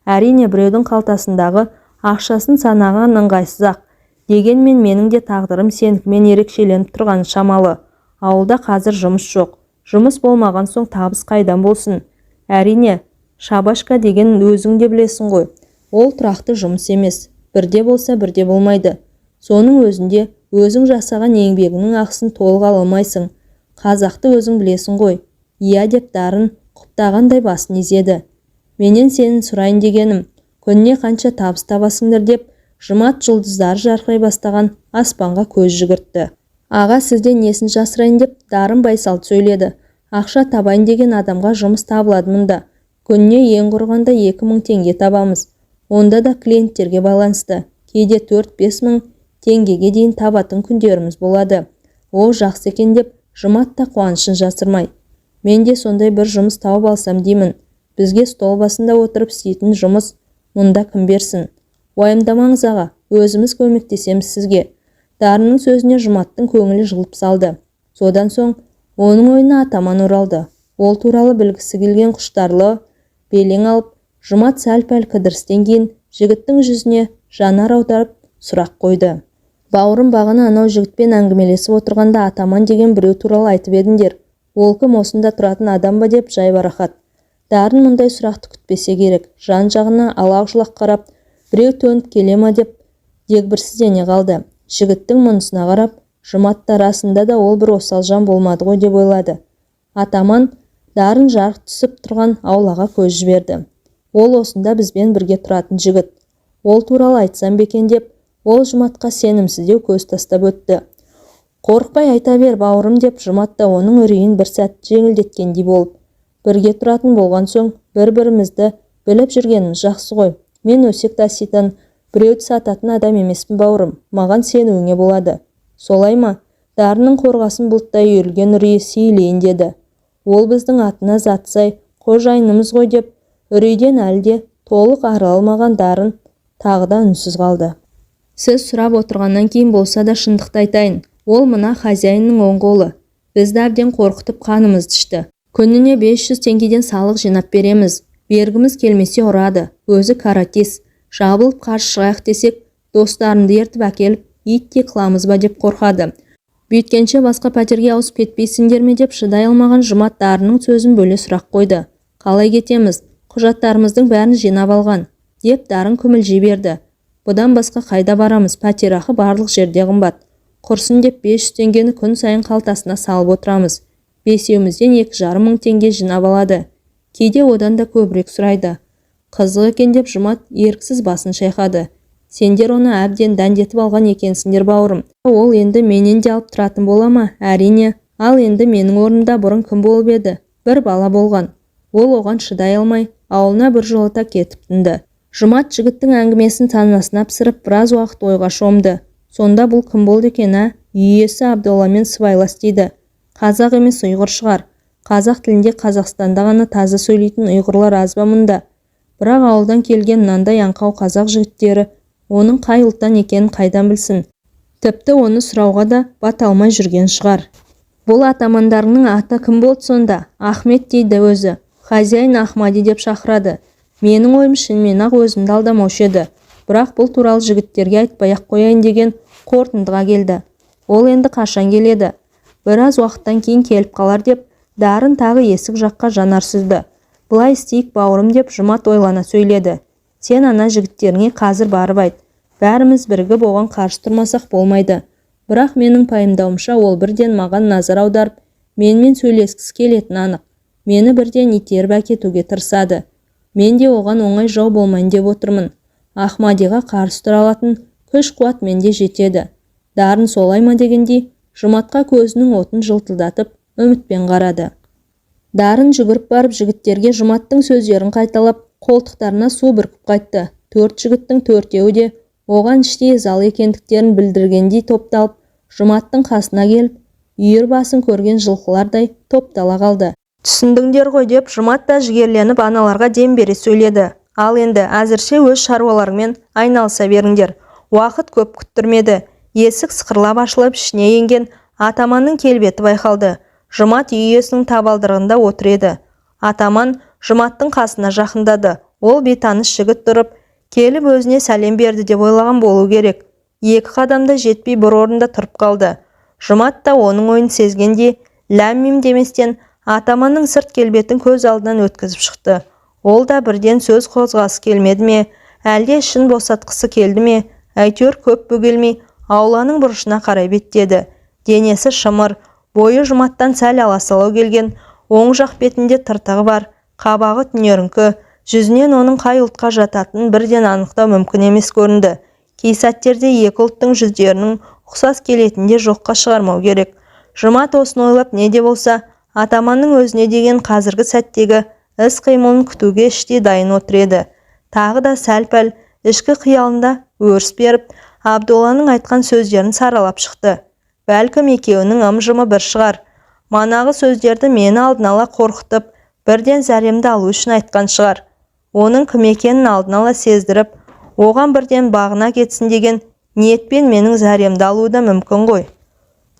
Әрине, біреудің қалтасындағы ақшасын санаған ыңғайсыз-ақ. Дегенмен менің де тағдырым сенікімен ерекшеленіп тұрғаны шамалы. Ауылда қазір жұмыс жоқ. Жұмыс болмаған соң табыс қайдан болсын? Әрине, шабашка деген өзің де білесің ғой. Ол тұрақты жұмыс емес. Бірде болса, бірде болмайды. Соның өзінде өзің жасаған еңбегіңнің ақысын толық ала алмайсың. Қазақты өзің білесің ғой. «Иә», деп Дарын құптағандай басын изеді. «Менен сенің сұрайын дегенім, күніне қанша табыс табасыңдар?» деп Жұмат жұлдыздары жарқырай бастаған аспанға көз жүгіртті. «Аға, сізден несін жасырайын», деп Дарын байсалды сөйледі. «Ақша табайын деген адамға жұмыс табылады мұнда. Күніне ең құрығанда 2000 теңге табамыз. Онда да клиенттерге байланысты. Кейде 4-5 мың теңгеге дейін табатын күндеріміз болады». «О, жақсы екен», деп Жұмат та қуанышын жасырмай. «Мен де сондай бір жұмыс тауып алсам деймін. Бізге стол басында отырып істейтін жұмыс мұнда кім берсін?» «Уайымдамаңыз, аға, өзіміз көмектесеміз сізге». Дарынның сөзіне Жұматтың көңілі жылып салды. Содан соң оның ойына атаман оралды. Ол туралы білгісі келген құштарлығы белең алып, Жұмат сәл-пәл кідірістен кейін жігіттің жүзіне жанар аударып сұрақ қойды. «Бауырым, бағана анау жігітпен әңгімелесіп отырғанда атаман деген біреу туралы айтып едіңдер. Ол кім, осында тұратын адам ба?» деп жайбарақат. Дарын мұндай сұрақты күтпесе керек, жан-жағына алақ-жұлақ қарап, біреу төніп келе ма деп дегбірсіздене қалды. Жігіттің мұнысына қарап, Жұмат та расында да ол бір осал жан болмады ғой деп ойлады. «Атаман», Дарын жарық түсіп тұрған аулаға көз жіберді. «Ол осында бізбен бірге тұратын жігіт. Ол туралы айтсам ба екен?» деп ол Жұматқа сенімсіздеу көз тастап өтті. «Қорықпай айта бер, бауырым», деп Жұмат та оның үрейін бір сәт жеңілдеткендей болып. «Бірге тұратын болған соң бір-бірімізді біліп жүргеніміз жақсы ғой. Мен өсек таситын, біреуді сататын адам емеспін, бауырым, маған сенуіңе болады». «Солай ма?» Дарынның қорғасын бұлттай үйірілген үрейі сейілейін деді. «Ол біздің атына заты сай қожайынымыз ғой», деп үрейден әлі де Толық арыла алмаған Дарын тағы да үнсіз қалды. Сіз сұрап отырғаннан кейін болса да шындықты айтайын. Ол мына хозяинның оң қолы. Бізді әбден қорқытып, қанымызды ішті. Күніне 500 теңгеден салық жинап береміз. Бергіміз келмесе, ұрады. Өзі каратист. Жабылып қарсы шығайық десек, достарымды ертіп әкеліп, иттей қыламыз ба деп қорқады. Бүйткенше басқа пәтерге ауысып кетпейсіңдер ме деп шыдай алмаған Жұмат Дарынның сөзін бөле сұрақ қойды. Қалай кетеміз? Құжаттарымыздың бәрін жинап алған, деп Дарын күмілжи берді. Бұдан басқа қайда барамыз? Пәтерақы барлық жерде қымбат. Құрсын деп 500 теңгені күн сайын қалтасына салып отырамыз. Бесеумізден 2,5 мың теңге жинап алады. Кейде одан да көбірек сұрайды. Қызық екен, деп Жұмат еріксіз басын шайқады. Сендер оны әбден дәндетіп алған екенсіңдер, бауырым. Ол енді менен де алып тұратын бола ма? Әрине. Ал енді менің орнымда бұрын кім болып еді? Бір бала болған. Ол оған шыдай алмай, ауылына біржолата кетіп тынды. Жұмат жігіттің әңгімесін санасына пісіріп, біраз уақыт ойға шомды. Сонда бұл кім болды екен, ә? Үй иесі Абдолламен сыбайлас дейді. Қазақ емес, ұйғыр шығар. Қазақ тілінде Қазақстанда ғана таза сөйлейтін ұйғырлар аз ба мұнда? Бірақ ауылдан келген мынандай аңқау қазақ жігіттері оның қай ұлттан екенін қайдан білсін? Тіпті оны сұрауға да бата алмай жүрген шығар. Бұл атамандарыңның аты кім болды сонда? Ахмет дейді өзі. Хозяин Ахмади деп шақырады. Менің ойым шынымен-ақ өзімді алдамаушы еді. Бірақ бұл туралы жігіттерге айтпай-ақ қояйын деген қорытындыға келді. Ол енді қашан келеді? Біраз уақыттан кейін келіп қалар, деп Дарын тағы есік жаққа жанар сүзді. Былай істейік, бауырым, деп Жұмат ойлана сөйледі. Сен ана жігіттеріңе қазір барып айт. Бәріміз бірігіп оған қарсы тұрмасақ болмайды. Бірақ менің пайымдауымша, ол бірден маған назар аударып, менімен сөйлескісі келетіні анық. Мені бірден итеріп әкетуге тырысады. Мен де оған оңай жау болмайын деп отырмын. Ахмадиға қарсы тұра алатын күш-қуат менде жетеді. Дарын солай ма дегендей, Жұматқа көзінің отын жылтылдатып, үмітпен қарады. Дарын жүгіріп барып, жігіттерге Жұматтың сөздерін қайталап, қолтықтарына су бүркіп қайтты. Төрт жігіттің төртеуі де оған іштей ызалы екендіктерін білдіргендей топталып, Жұматтың қасына келіп, үйір басын көрген жылқылардай топтала қалды. Түсіндіңдер ғой, деп Жұмат та жігерленіп, аналарға дем бере сөйледі. Ал енді әзірше өз шаруаларыңмен айналыса беріңдер. Уақыт көп күттірмеді. Есік сықырлап ашылып, ішіне енген атаманның келбеті байқалды. Жұмат үй иесінің табалдырығында отыр еді. Атаман Жұматтың қасына жақындады. Ол бейтаныс жігіт тұрып келіп өзіне сәлем берді деп ойлаған болу керек, екі қадамда жетпей бір орында тұрып қалды. Жұмат та оның ойын сезгендей, ләм-мим деместен атаманның сырт келбетін көз алдынан өткізіп шықты. Ол да бірден сөз қозғағысы келмеді ме, әлде ішін босатқысы келді ме, әйтеуір көп бөгелмей ауланың бұрышына қарай беттеді. Денесі шымыр, бойы Жұматтан сәл аласалау келген, оң жақ бетінде тыртығы бар, қабағы түнеріңкі. Жүзінен оның қай ұлтқа жататынын бірден анықтау мүмкін емес көрінді. Кей сәттерде екі ұлттың жүздерінің ұқсас келетінін де жоққа шығармау керек. Жұмат осыны ойлап, не де болса атаманның өзіне деген қазіргі сәттегі іс-қимылын күтуге іштей дайын отыр еді. Тағы да сәл-пәл ішкі қиялында өріс беріп, Абдолланың айтқан сөздерін саралап шықты. Бәлкім, екеуінің ым-жымы бір шығар. Манағы сөздерді мені алдын ала қорқытып, бірден зәремді алу үшін айтқан шығар. Оның кім екенін алдын ала сездіріп, оған бірден бағына кетсін деген ниетпен менің зәремді алуы да мүмкін ғой.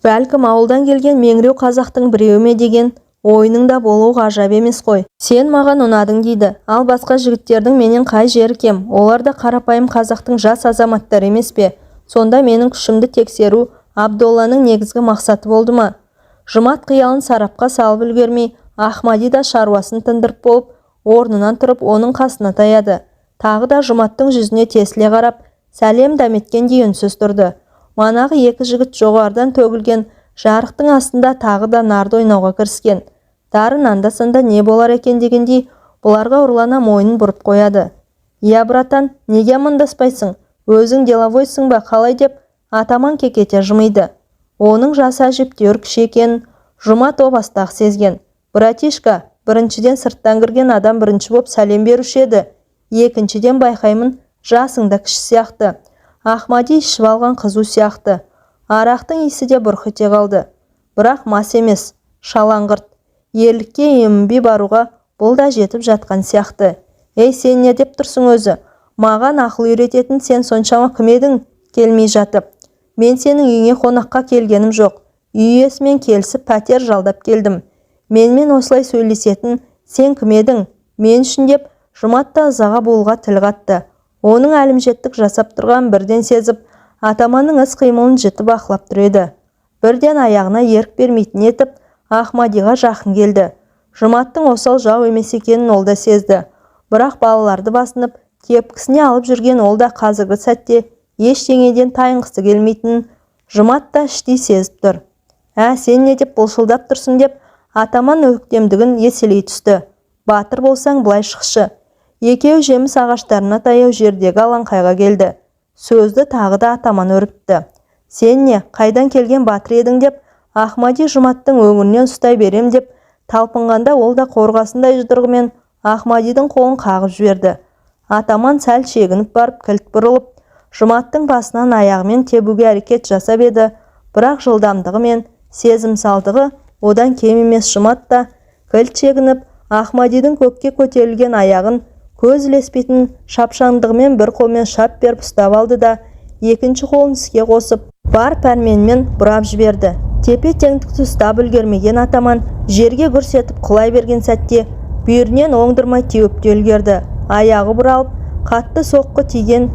Бәлкім, ауылдан келген меңіреу қазақтың біреуі ме деген ойының да болуы ғажап емес қой. Сен маған ұнадың дейді. Ал басқа жігіттердің менен қай жері кем? Олар да қарапайым қазақтың жас азаматтары емес пе? Сонда менің күшімді тексеру Абдолланың негізгі мақсаты болды ма? Жұмат қиялын сарапқа салып үлгермей, Ахмади да шаруасын тындырып болып, орнынан тұрып, оның қасына таяды. Тағы да Жұматтың жүзіне тесіле қарап, сәлем дәметкендей үнсіз тұрды. Манағы екі жігіт жоғарыдан төгілген жарықтың астында тағы да нарды ойнауға кіріскен. Дарын анда-санда не болар екен дегендей бұларға ұрлана мойнын бұрып қояды. Иә, братан, неге амандаспайсың? Өзің деловойсың ба, қалай, деп атаман кекете жымиды. Оның жасы әжептәуір кіші екенін Жұмат о баста-ақ сезген. Братишка, біріншіден, сырттан кірген адам бірінші боп сәлем беруші еді. Екіншіден, байқаймын, жасың да кіші сияқты. Ахмади ішіп алған қызу сияқты. Арақтың иісі де бұрқ ете қалды. Бірақ мас емес, шалаңғырт. Ерлікке емінбей баруға бұл да жетіп жатқан сияқты. Ей, сен не деп тұрсың өзі? Маған ақыл үйрететін сен соншама кім едің келмей жатып? Мен сенің үйіңе қонаққа келгенім жоқ. Үй иесімен келісіп пәтер жалдап келдім. Менімен осылай сөйлесетін сен кім едің? Мен үшін деп Жұмат та ызаға булыға тіл қатты. Оның әлімжеттік жасап тұрғанын бірден сезіп, атаманның іс-қимылын жіті бақылап тұр еді. Бірден аяғына ерік бермейтін етіп, Ахмадиға жақын келді. Жұматтың осал жау емес екенін ол да сезді. Бірақ балаларды басынып, тепкісіне алып жүрген ол да қазіргі сәтте ештеңеден тайынғысы келмейтінін Жұмат та іштей сезіп тұр. Ә, сен не деп былшылдап тұрсың деп атаман өктемдігін еселей түсті. Батыр болсаң, былай шықшы. Екеуі жеміс ағаштарына таяу жердегі алаңқайға келді. Сөзді тағы да атаман өрбітті. Сен не, қайдан келген батыр едің деп Ахмади Жұматтың өңірінен ұстай берем деп талпынғанда ол да қорғасындай жұдырығымен Ахмадидің қолын қағып жіберді. Атаман сәл шегініп барып кілт бұрылып, Жұматтың басынан аяғымен тебуге әрекет жасап еді, бірақ жылдамдығы мен сезімсалдығы одан кем емес Жұмат та кілт шегініп, Ахмадидің көкке көтерілген аяғын көз ілеспейтін шапшаңдығымен бір қолмен шап беріп ұстап алды да, екінші қолын іске қосып, бар пәрменімен бұрап жіберді. Тепе-теңдікті ұстап үлгермеген атаман жерге гүрс етіп құлай берген сәтте бүйірінен оңдырмай теуіп те үлгерді. Аяғы бұралып, қатты соққы тиген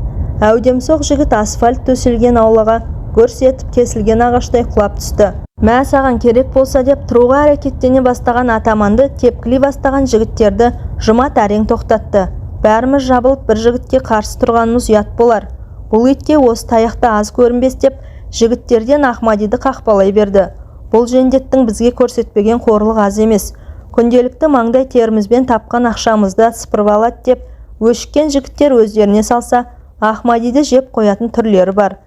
әудемсоқ жігіт асфальт төселген аулаға гүрс етіп кесілген ағаштай құлап түсті. Мә саған керек болса деп тұруға әрекеттене бастаған атаманды тепкілей бастаған жігіттерді Жұмат әрең тоқтатты. Бәріміз жабылып бір жігітке қарсы тұрғанымыз ұят болар. Бұл итке осы таяқ та аз көрінбес деп жігіттерден Ахмадиді қақпалай берді. Бұл жендеттің бізге көрсетпеген қорлығы аз емес. Күнделікті маңдай терімізбен тапқан ақшамызды сыпырып алады деп өшіккен жігіттер өздеріне салса, Ахмадиді жеп қоятын түрлері бар.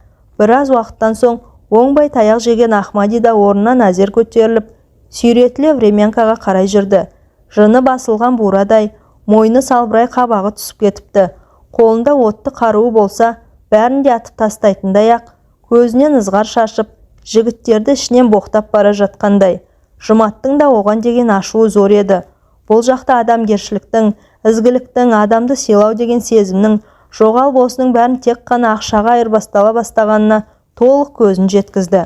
Біраз уақыттан соң оңбай таяқ жеген Ахмади да орнынан әзер көтеріліп, сүйретіле времянкаға қарай жүрді. Жыны басылған бурадай, мойны салбырай қабағы түсіп кетіпті. Қолында отты қаруы болса, бәрін де атып тастайтындай-ақ, көзінен ызғар шашып, жігіттерді ішінен боқтап бара жатқандай. Жұматтың да оған деген ашуы зор еді. Бұл жақта адамгершіліктің, ізгіліктің, адамды сыйлау деген сезімнің жоғалып, осының бәрін тек қана ақшаға айырбастала бастағанына толық көзін жеткізді.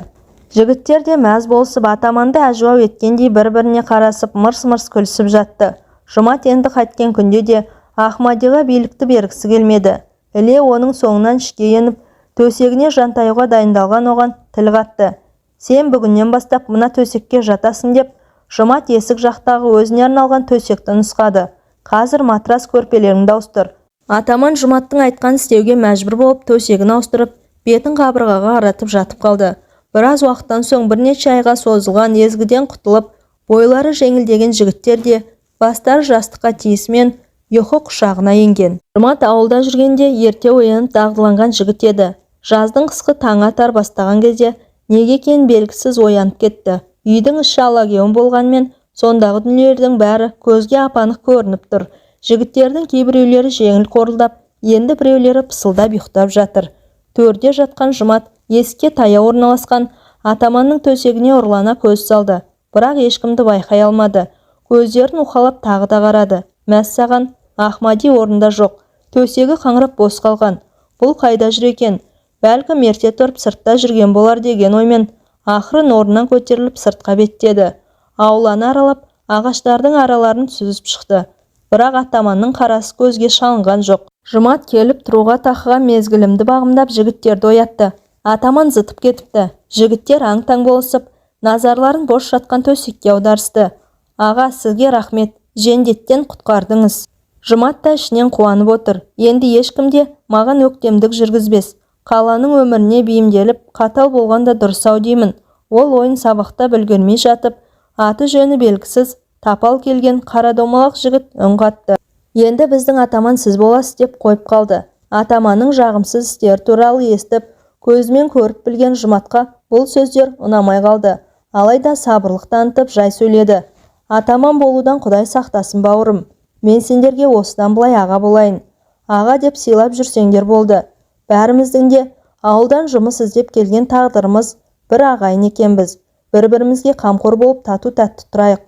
Жігіттер де мәз болысып, атаманды әжуа еткендей бір-біріне қарасып, мырс-мырс күлісіп жатты. Жұмат енді қайткен күнде де Ахмадиға билікті бергісі келмеді. Іле оның соңынан ішке еніп, төсегіне жантаюға дайындалған оған тіл қатты. Сен бүгіннен бастап мына төсекке жатасың деп Жұмат есік жақтағы өзіне арналған төсекті нұсқады. Қазір матрас көрпелеріңді ауыстыр. Атаман Жұматтың айтқанын істеуге мәжбүр болып, төсегін ауыстырып, бетін қабырғаға қаратып жатып қалды. Біраз уақыттан соң бірнеше айға созылған езгіден құтылып, бойлары жеңілдеген жігіттер де бастары жастыққа тиісімен ұйқы құшағына енген. Жұмат ауылда жүргенде ерте оянып дағдыланған жігіт еді. Жаздың қысқы таңы атар бастаған кезде неге екені белгісіз оянып кетті. Үйдің іші алагеуім болғанымен, сондағы дүниелердің бәрі көзге ап-анық көрініп тұр. Жігіттердің кейбіреулері жеңіл қорылдап, енді біреулері пысылдап ұйықтап жатыр. Төрде жатқан Жұмат есікке таяу орналасқан атаманның төсегіне ұрлана көз салды. Бірақ ешкімді байқай алмады. Көздерін уқалап тағы да қарады. Мәссаған, Ахмади орнында жоқ. Төсегі қаңырап бос қалған. Бұл қайда жүр екен? Бәлкім ерте тұрып сыртта жүрген болар деген оймен ақырын орнынан көтеріліп сыртқа беттеді. Ауланы аралап, ағаштардың араларын сүзіп шықты. Бірақ атаманның қарасы көзге шалынған жоқ. Жұмат келіп тұруға тақыған мезгілімді бағымдап жігіттерді оятты. Атаман зытып кетіпті. Жігіттер аң-таң болысып, назарларын бос жатқан төсекке аударысты. Аға, сізге рахмет, жендеттен құтқардыңыз. Жұмат та ішінен қуанып отыр. Енді ешкім де маған өктемдік жүргізбес. Қаланың өміріне бейімделіп, қатал болған да дұрыс-ау деймін. Ол ойын сабақтап үлгермей жатып, аты-жөні белгісіз, тапал келген қарадомалақ жігіт үн қатты. Енді біздің атаман сіз боласыз деп қойып қалды. Атаманның жағымсыз істері туралы естіп, көзімен көріп білген Жұматқа бұл сөздер ұнамай қалды. Алайда сабырлық танытып жай сөйледі. Атаман болудан Құдай сақтасын, бауырым. Мен сендерге осыдан былай аға болайын. Аға деп сыйлап жүрсеңдер болды. Бәріміздің де ауылдан жұмыс іздеп келген тағдырымыз бір, ағайын екенбіз. Бір-бірімізге қамқор болып тату-тәтті тұрайық.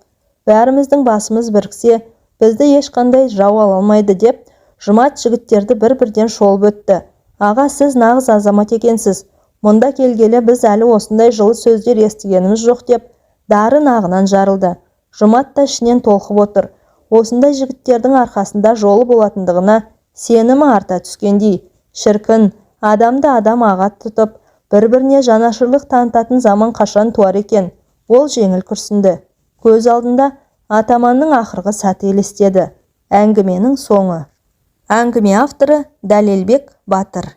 Бәріміздің басымыз біріксе, Бізді ешқандай жау ала алмайды, деп Жұмат жігіттерді бір-бірден шолып өтті. Аға, сіз нағыз азамат екенсіз. Мұнда келгелі біз әлі осындай жылы сөздер естігеніміз жоқ, деп Дарын ағынан жарылды. Жұмат та ішінен толқып отыр. Осындай жігіттердің арқасында жолы болатындығына сенімі арта түскендей. Шіркін, адамды адам аға тұтып, бір-біріне жанашырлық танытатын заман қашан туар екен? Ол жеңіл күрсінді. Көз алдында атаманның ақырғы сәті елестеді. Әңгіменің соңы. Әңгіме авторы Дәлелбек Батыр.